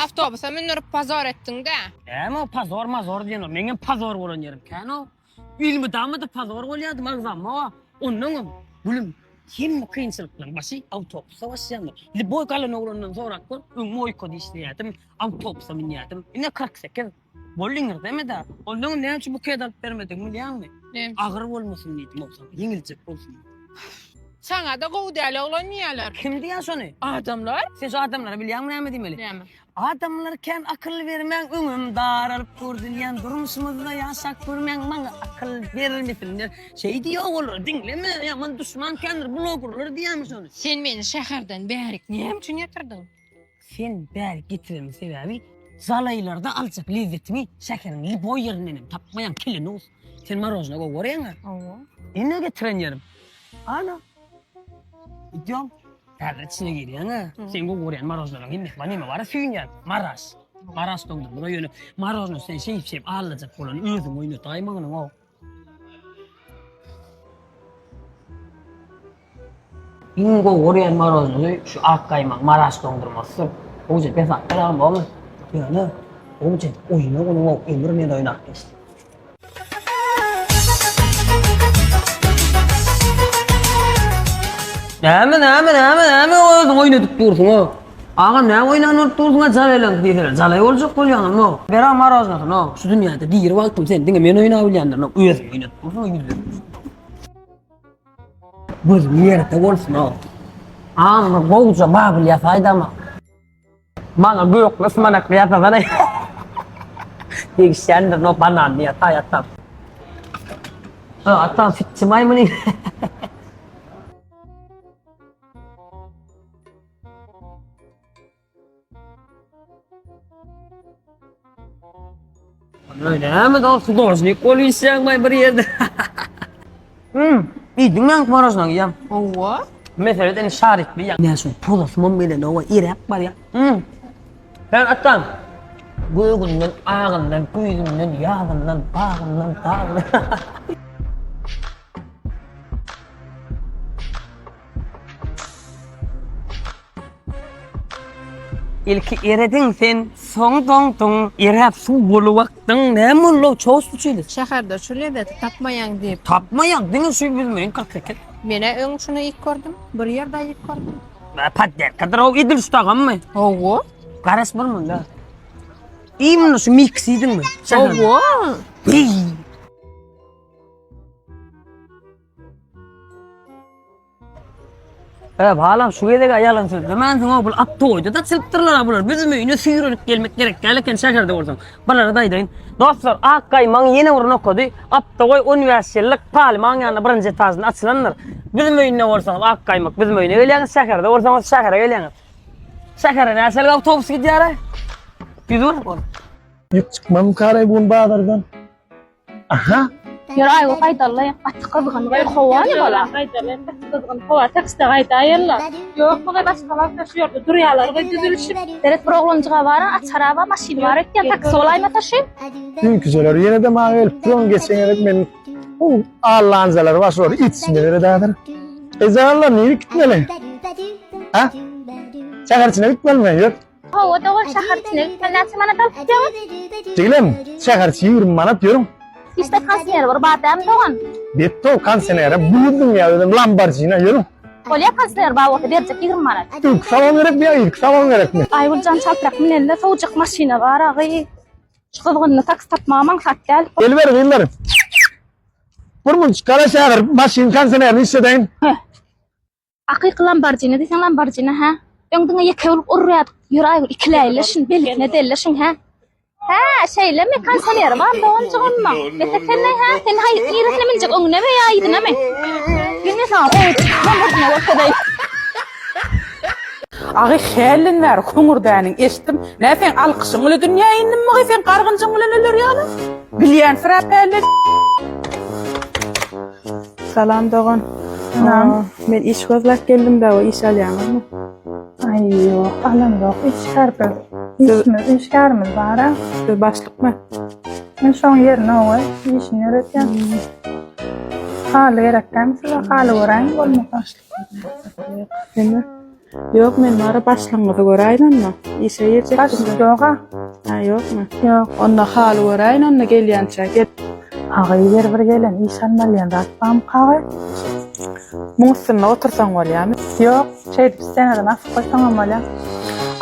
Awtobusa mündürip pozor etdiň-dä. Näme o pozor mazor diýen ol. Meňem pozor bolan ýerim kän-ow. Elmydama-da pozor bolýardym agzamma. Onnoňam gülüm hemme kynçylyklaryň başy awtobusda başlaýandyr. Lýuboý galan oglandan sorap gör, öň moýkada işleýärdim, awtobusa münýärdim. Ine 48. Boldy iňirdeme-dä. Onnoňam näme üçin buket alyp bermedigimi bilýäňmi? Näme üçin? Agyr bolmasyn diýdim owsam, ýeňiljek bolsun diýdim. Saňa-da gowy däl oglan diýýärler. Kim diýýär şony? Adamlar. Sen şu adamlara bilýäňmi näme diýmeli? Näme? Adamlar kän akyl bermäň öňüm daralyp dur dünýäm durmuşymyzda ýaşap görmäň maňa akyl bermesinler şeý diýýär olar diňleme ýaman duşman kändir blogerler diýýärmi şony. Sen meni şäherden bärik näme üçin getirdiň? Sen bärik getireniň sebäbi zalaýlarda aljak lezzetiňi şäheriň lýuboý ýerindenem tapmaýaň klenus. Sen marožna gowy görýäňä? Hawa. Ine getiren ýerim. Ana. Idýom. Häzir içine girýäň-ä. Sen gowy görýän marožnalaryň hemmesi bar. Neme bar-a süýnýän? Maraş. Maraş doňdurma ýöne marožna sen şeýdip-şeýdip aldajak bolany özüň oýnataýmagynyň-ow. Iň gowy görýän marožnasy şu ak gaýmak Maraş doňdurmasydyr. Gowja besat beragam bormy? Ýöne gowja oýna onuň-ow ömür men oýnap geçdim. Näme näme näme näme özüň oýnadyp dursuň-ow. Agam näme oýnan bolup dursuň-a jalaýlaň diýseler jalaý boljak bolýaňam-ow. Beragam marožnasyny-ow. Şu dünýäde diri wagtym sen diňe men oýnabilýändirin-ow özüň oýnadyp dursuň-a ýüzlenip. Gözüň ýerde bolsun-ow. Agam bir gowja babyl ýasaýdama. Maňa gökli ysmanakly ýasasana. Degişýändir no bananly ýasaý atam. Ha atam fitçi maýmyny. Näme da hudožnik bolup işleýäň bir ýerde. Hmm, iýdiň meň morožnaňy iýem. Hawa. Meseleden indi şarikli iýýän. Näme şuň pozasymam gelenok, eräp barýar. Hmm. Sen atam gögünden, agyndan, güýzünden, ýazyndan, bagyndan, dagyndan. Ilki erediň sen, soň doňduň, eräp suw bolup akdyň. Näme boldy-ow, çawuş bu çili? Şäherde şu lezzeti tapmaýaň diýip. Tapmaýaň, diňe şu büzmeýin 48. Men-ä öň şuny iýip gördüm, bir ýerde iýip gördüm. Podderkadyr-ow, edil şu tagammy? Hawa. Garaş bir munda. Iý muny şu miks iýdiňmi? Hawa. Iý. E, balam şu gezek ýalan sözlemänsiň-ow, bul at toýda-da çykypdyrlar-a bular. Bizim öýüne süýrenip gelmek gerek däl eken şäherde bolsaň. Bulara-da aýdaýyn. Dostlar, ak gaýmagyň ýene bir nokady Aptogoý 15 ýyllyk Palymaň ýanynda birinji etažynda açylandyr. Bizim öýünde bolsaňyz ak gaýmak bizim öýüne gelýäňiz, şäherde bolsaňyz şähere gelýäňiz. Şähere näçelik awtobus gidýär-aý? 101 bol. Ýük çykmamyka-raý bu gün bazardan? Aha. Ýör aýwa gaýdaly. Gaty gyzgyn we howa ne bola? Gaýdaly. Gaty gyzgyn howa. Takside gaýdaýarlar. Ýok, muňa başga wagtda şu ýerde durýarlar we düzülişip. Seret bir oglanjyga bar, açara bar, maşyny bar etýän taksi bolaýmasa şu. Düýnkijeler ýene-de maňa gelip duran geçen gezek men bu allanjalar bar şolary ýetişmelere dädir. Ejalar nirä gitmeli? Ha? Şäher içine gitmelimi? Ýör. Hawa dogan şäher içine gitmeli näçe manat alyp gitýäňiz? Jigilem, şäher içi 20 manat ýörüň. Işde konsener bir bar dämi dogan? Betto konsenere buldum ýa özüm Lamborghini ýörüň. Bolýa konsener bar bolsa berjek 20 manat. Öňki salon gerekmi ýa yzky salon gerekmi? Aýgül jan çaltrak münende sowujak maşyna bar agy. Şu gyzgynda taksi tapmagam aňsat däl. Geliber gyzlar. Bir munç gara şäher maşyn konsenerini işledeýin. Heh. Hakyky Lamborghini diýseň Lamborghini hä? Öň diňe ýeke bolup urýardyk. Ýör Aýgül ikiläýle şuny belisine delle şuň hä? Hä, şeýlemi? Konsioneri bar doganjygymyň. Bes ekenleý hä? Sen haý niresine münjek öňünemi ýa yzynamy? Ýene saňa gowy Lamborghini görkezeýin. Agy hälden bäri hüňürdäniň eşitdim. Nä seň alkyşyň bilen dünýä indimmi gyz sen gargynjyň bilen öler ýaly? Bilýänsiräp hälden. Salam dogan. Salam. Men iş gözläp geldim da iş alýaňyzmy? Aý ýok, alamzok işgär biz. Işimiz, işgärimiz bar-a. Siz başlykmy? Men şoň ýerine oňa işini ýöretýän. Haly gerek dämi size? Haly göräýiň bolmasa. Neme? Ýok, men bara başlygyňyzy göräýin onda. Işe girjekdim. Başlyk ýok-a. Ha, ýokmy? Ýok. Onda haly göräýin onda gelýänçä. Gel. Agy ber bir gelen iş almalýan zat barmykagy? Muň üstünde otursaň bolýamy? Ýok, şeýdip stenadan asyp goýsaňam bolýar.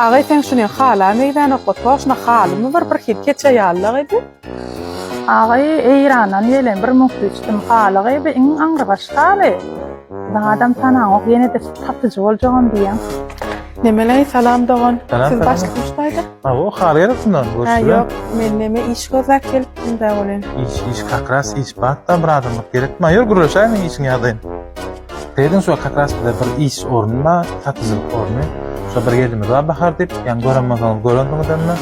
Agy seň şuny hala meýzänok, toşna halymy bir bir hil keçe ýalylyk edi. Agy Eýrandan gelen bir muhliçdim haly gyby iň aňrybaş haly. Zadam tanaňok ýene-de satyjy boljagam diýýäň. Nemeleý salam dogan. Salam, Siz salam. başlykmyş daýda? Ha, o haly gerek şundan. Ha Görüşürüz. ýok, men neme iş gözläp gelipdim da welin. Iş, iş kak ras iş bat da bir adamlyk gerek mi? Ýör gürleşäýiň işiň ýagdaýyny. Seýdiň şu kak ras bize bir iş orny bar, satyjylyk orny. Şo bir gelnimiz bar Bahar diýip, ýaňy gören bolsaňyz görensiňiz emme.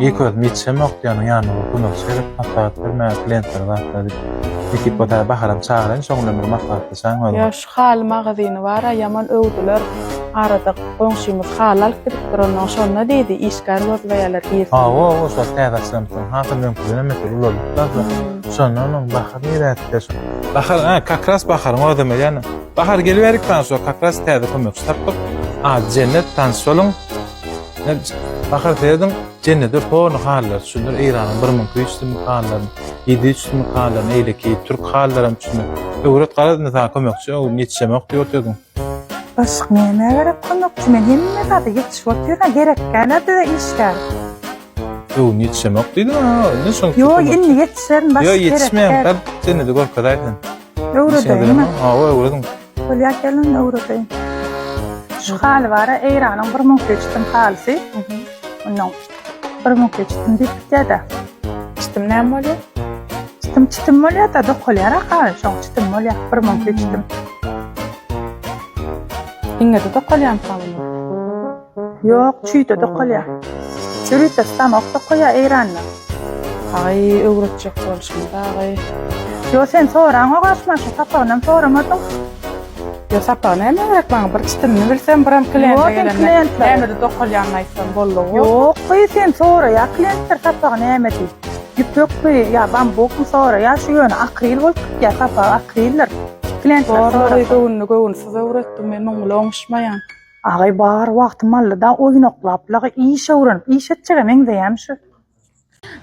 Ilk özüm ýetişemok diýýän, ýanyna bir kömekçi gerek, maslahat bermäge klientlere zatlar diýip. Nesip bolsa Baharam çagyraýyn, şoň bilen bir maslahatlaşaýyň özüňiz. Ýa şu haly magazyny bar-a ýaman öwdüler. Arada goňşymyz haly alyp gidipdir ondan şonda diýdi, işgär gözleýärler girsin. Hawa, hawa, şo täze açylansoň hasam öňküdenem beter ulalyplar da. Şondan oň Bahar nirä gitdi şo? Bahar, ha, kak ras Baharyň özem gelýän. Bahar geliberik sana şo kak ras täze kömekçi tapdyk. Ady Jennet, tanyş boluň. Bahar serediň, Jennede porno halylar düşündir, Eýranyň 1003 sümük halylaryny, 703 sümük halylaryny, eýleki türk halylaram düşündir. Öwret garaz indi saňa kömekçi, öwrüm ýetişemok diýip otyrdyň. Başlyk nämä gerek kömekçi men hemme zada ýetişip otyryn gerekgänä bize işgär. Öwrüm ýetişemok diýdiň ha, indi şoň üçin Ýok kömekçi. indi ýetişerin başlyk Ýok gerek ýetişmeýäň, däl. gel Jennede görkezäý sen. Öwredeýinmi? Hawa öwrediň. Bolýa gelin öwredeýin. Şu haly bara Eýranyň bir müňki çitim halysy. Ondan bir müňki çitim diýip gitýär-de. Çitim näme bolýar? Çitim çitim bolýar-da dokalýar haly, şoň çitim bolýar. Bir müňki çitim. Iňňede dokalýarmyka bular? Ýok, çüýde dokalýar. Ýörite stanok dokaýar Eýranda. Aý, öwretjek bolşuňyz agy. Ýo, sen soraňok aşma, şu sapagynam soramadyň. Ýo, sapagy näme gerek maňa? Bir çitimini bilsem, biram kliente Ýo, sen gelende klientler. nämede dokalýanyny aýtsam boldugy. Ýok, gyz, sen soraýar klientler sapagy näme diýip. Ýüpekmi ýa bambukmy soraýar, şu ýöne akril bolup gitýär, sapagy akrildir. Klientler Zorlugy sorasa. göwünli göwünsiz öwretdiň, men muň bilen oňuşmaýan. Agaý bar wagtym aldy-da oýnaklap-la iş öwrenip, iş etjege meňzeýämi şu?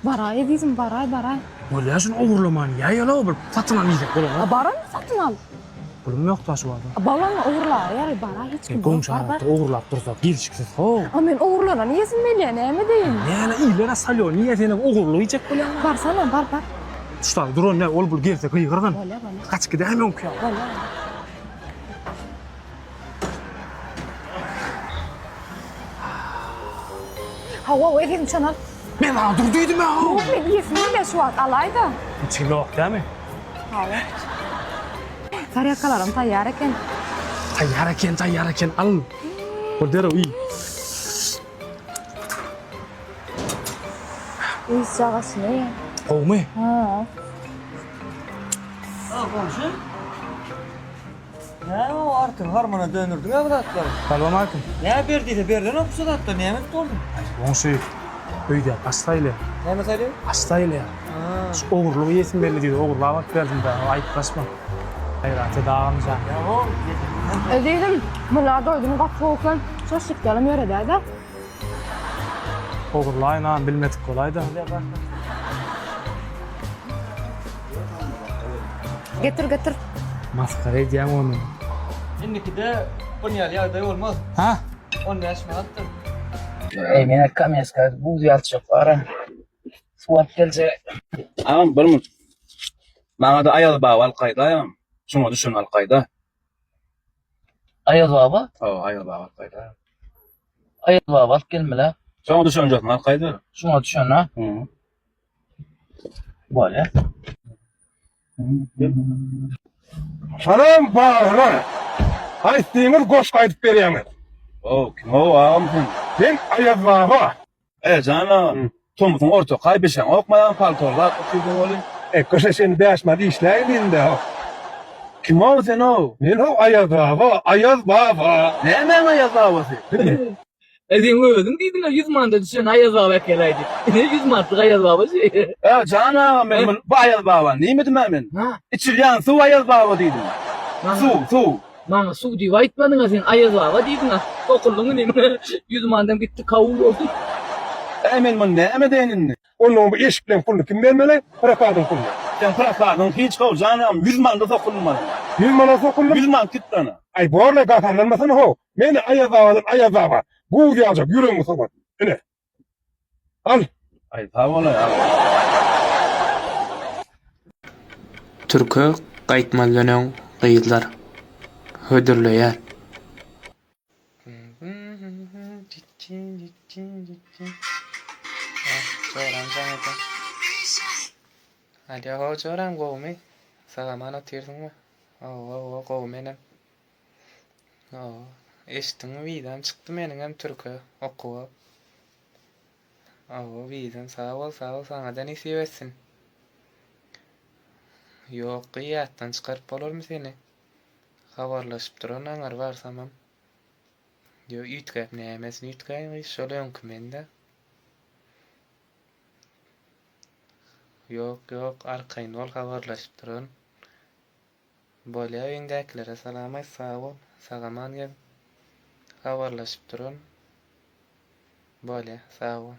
Baraý ezizim baraý baraý. Bolýa şuny ogurlaman ýaý ol bir satyn al diýsek bolar. A baramy satyn al. Pulum ýok da şu wagta. A bolany ogurlaýar baraý hiç kim. Goňşy arada ogurlap dursak gelşiksiz how. A men ogurlanan iýesim gelýär näme deýin. Näme iller salýo niýe senem ogurlyk iýjek bolýaň. Barsana bar bar. Şu duran ne ol bul gelse gygyrgyn. Bolýa bolýa. Gaçyp gidäýme öňki ýaly. Bolýa. Hawa, ezizim şony al. Men saňa dur diýdim-ä. Ýok, men iýesim gelýär şu wagt, alaý-da. Hiç kim ýok dämi? Hawa. Tarelkalaram taýýar eken. Taýýar eken, taýýar eken, al. Bol derrew iý. Iş çagasyny. Gowumy? Ha. Ha, goňşy. Näme o artyk harmana döndürdiň-ä bu zatlary? Salowmaleýkim. Näme ber diýse berlenok şu zatlar, näme edip bolduň? Goňşy, öýde aş saýylýar. Näme saýylýar? Aş saýylýar. Şu ogurlyk iýesim geldi diýdi, ogurlap alyp berdim-dä, aýyplaşma. Gaýrat et agam jan. Ezizim, muna doýdum gaty gowy eken. Şaşlyk ýalam ýöredäý-dä. Ogurlaýyn agam, bilmedik bolaý-da. Getir getir. Masgara edýäň ony. Indikide bun ýaly ýagdaý bolmaz. Ha? 15 manatdyr. Eý men kameska buz ýalçak bara. Suw alyp geljek. Agam bir minut. Maňa-da Aýaz baba alyp gaýdaýam. Şuňa düşen alyp gaýda. Aýaz baba? Hawa, Aýaz baba alyp gaýda. Aýaz baba alyp gelmeli. Şoňa düşen jokmy alyp gaýda. Şuňa düşen ha? Hı. Bolýa. Salam baglar. Haýsyňyz goşgy aýdyp berýäňiz? Ow, kim-ow agam sen? Men Aýaz baba. E, jan agam, tomusyň ortakaý bişeňokmaýaň paltoly zat otyrdyň welin. E, gyşa çenli bäş manat işläýin diýdim-dä. Kim-ow sen-ow? Men-ow Aýaz baba, Aýaz baba. Nämäň Aýaz babasy? E seň özüň diýdiňä 100 manada düşen Aýaz baba äkelaý diýip. Ine 100 manatlyk Aýaz baba şi. E jan agam men muny bu Aýaz baba diýmedim-ä men. Içilýän suw Aýaz baba diýdim. Suw, suw. Maňa suw diýip aýtmadyň-a sen, Aýaz baba diýdiň-a. Sokuldyň inim. 100 manadam gitdi, kabul boldy. Äý men muny näme edeýin indi? Onnoň bu eşikleň puluny kim bermeli? Prokadyň puluny. Sen prokadyň hiç how janam 100 manada sokuldym mana. 100 manada sokuldym? 100 manat gitdi ana. Aý borlaý gaharlanmasana how. Meni Aýaz babadan Aýaz baba. Buz ýaljak ýüregiňi sowat. Ine. Al. Aý sag bolaý aga. Türke gaýtmazdan öň gyzlar hödürleýär. Joram jaň eden. Alýo how joram gowumy? Sag-aman otyrsyňmy? Hawa hawa gowy menem. Hawa eşitdiňmi wizam çykdy meniňem türke okuwa. Hawa wizam sag bol sag bol saňada nesip etsin. Ýok gyý ýatdan çykaryp bolarmy seni. Habarlaşyp duran aňyr barsamam. Ýok üýtgäp nämesini üýtgäýin gyz şol öňki mendä. Ýok ýok arkaýyn bol habarlaşyp duran. Bolýa öýüňdäkilere salam aýt sag bol sagaman gel habarlaşyp duraryn bolýa sag bol.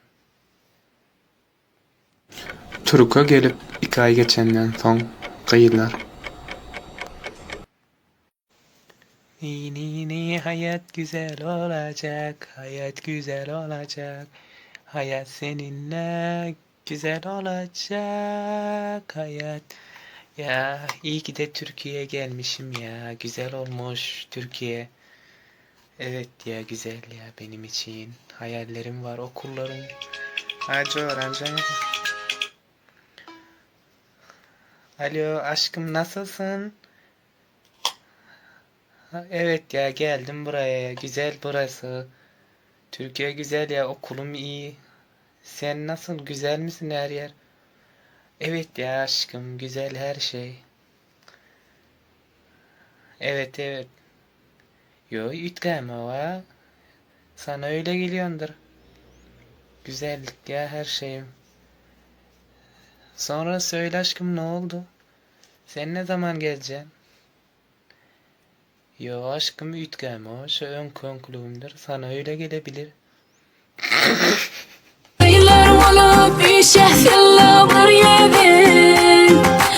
Türke gelip iki aý geçenden soň gyzlar. Ni ni ni hayat güzel olacak hayat güzel olacak hayat seninle Güzel olacak hayat. Ya iyi ki de Türkiye'ye gelmişim ya. Güzel olmuş Türkiye. Evet ya güzel ya benim için. Hayallerim var, okullarım. Hacı öğrenci. Alo aşkım nasılsın? Evet ya geldim buraya ya. Güzel burası. Türkiye güzel ya okulum iyi. Sen nasıl güzel misin her yer? Evet ya aşkım güzel her şey. Evet evet. Yo üýtgäme wa. Sana öyle geliyordur. Güzellik ya her şeyim. Sonra söyle aşkım ne oldu? Sen ne zaman geleceksin? Ýok aşkym üýtgäme şo öňki öňküligimdir sana öýle gelebilir. Gyzlar bolup üşäsilla bir gezek.